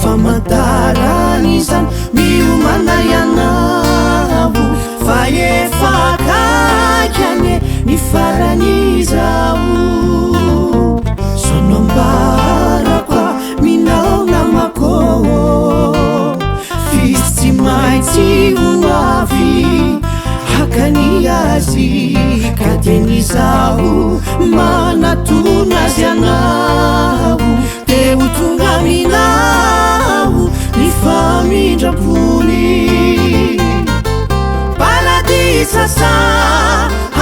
Famantarana izany, miomàna ianao fa efa akaiky anie ny faran'izao. Zao no ambarako aminao namako ô, f'izy tsy maintsy ho avy haka ny azy, ka dieny izaho manatona azy ianao. Dia ho tonga aminao ny famindram-pony. Paradisa sa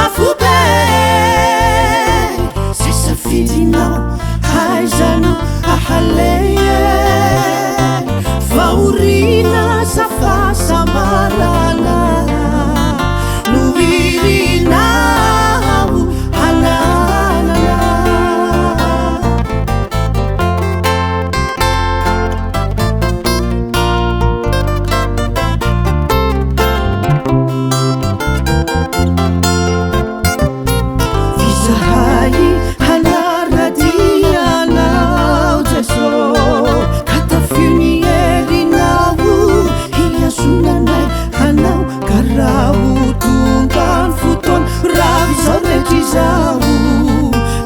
afobe, zay safidinao aiza no ahaleha? Fahoriana sa fahasambarana no irinao hananana? F'izahay hanara-dia Anao Jeso, ka tafio ny herinao hihazonanay Anao, ka raha ho tonga ny fotoana, rava izao rehetra izao,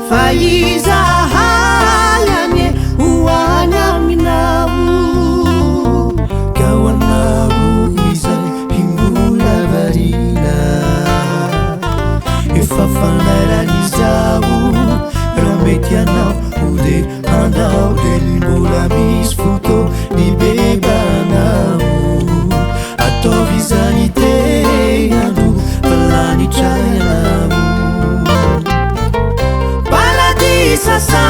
fa izahay anie ho any aminao. Ka ho anao izay mbola variana, efa fandaran'izaho, raha mety ianao ho de andao, de mbola misy fotoa nibebanao, ataovy izany te andro fa lanitra ianao. Paradisa sa